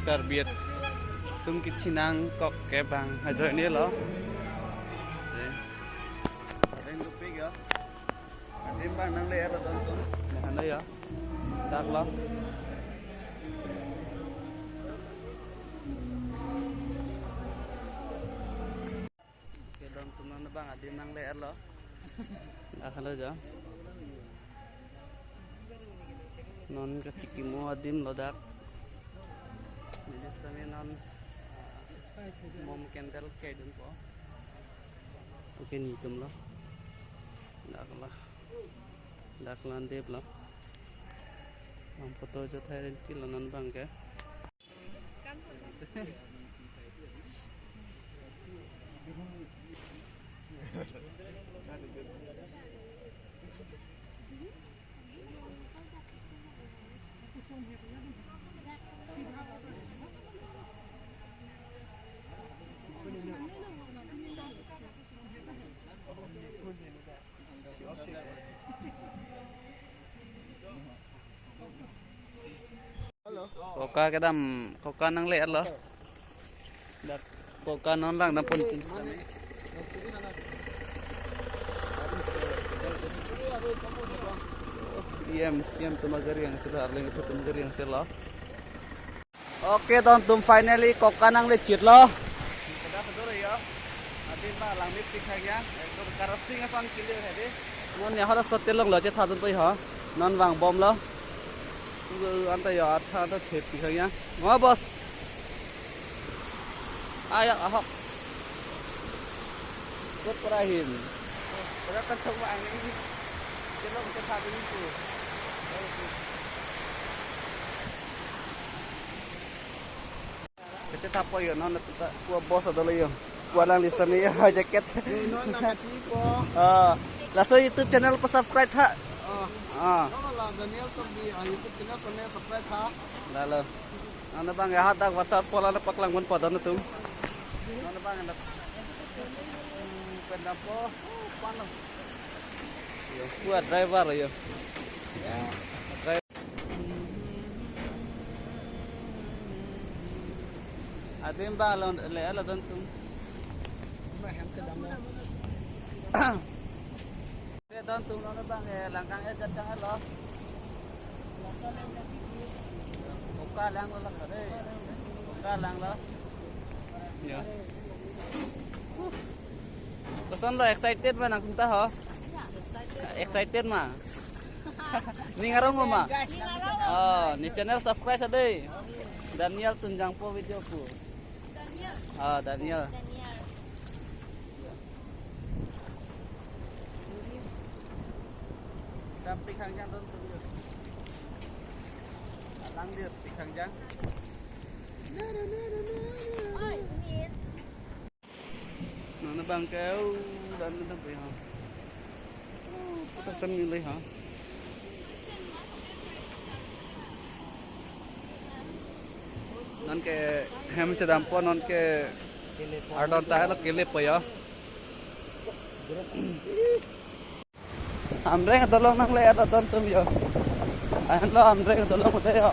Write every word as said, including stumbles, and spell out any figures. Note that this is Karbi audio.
Karbi atum kechinang kok ke bang ajoine lo. Si. Ring dupik ya. Adim bang nangle-etlo don atum. Nahano ya. Dak lo. Oke, don atum, non bang adim nangle-etlo. Dak lo jo. Non kachikimo adim lo dak. Neli sitame non, ah, mom candle kedunpo. Oke, nelitum lo. Dak lo. Dak lo, andep lo. Bang photo jo thai rinti lo non bang ke. Koka kedam, koka nangle-etlo. Dak koka non langdam pon. E M, C E M atum agari angse lo, Arleng atum agari angse lo. Oke, don atum, finally koka nanglechitlo. Kada kedor ya. Adim bang langmepik hang ya. Ekdom karasing ason kilir hedi. Non ya hora sotel long lo chetha dunpo ha. Non vangbomlo. Tunggu anta ya, atha anta thepik hang ya. Ngo bos. Ayo, ahok. Ikut perahin. Pera kan thong bang ini. Kita kita satu itu. Kachethapo yo, non ta pu bos adolo yo. Pu alang list tame yo, jacket. Yo, non nang kachipo. Ah, laso YouTube channel pa subscribe tha. Oh. Ah. Non la Daniel Tokbi, ah, YouTube channel sone subscribe tha. Lalo. Ano bang ya hadak waterfall ano paklang pon po don atum. Ano bang ano. Pendapo, pano. Yo, pu driver yo. Ya. Adim bang lo le-etlo don atum. Ba hem kedam lo. Le don atum lo bang, eh, langkang eh jat kang lo. Koka langlo la kare. Koka langlo. Ya. Koson lo, excited ma nangtum ta ho? Excited ma? Ning arong ma? Oh, ne channel subscribe sa dei. Daniel Tunjangpo video pu. Oh, Daniel. Sampik hangjang don atum yo. Langdir pik hangjang. Oi, Min. Non abang ke, oh, dan dan pe ha. Oh, puta sem nilai ha. Non ke hem chedampo, non ke ardon ta lo kelepo ya. Amreng adolong nangle-etlo don atum yo. Ayan lo Amreng adolong ude yo.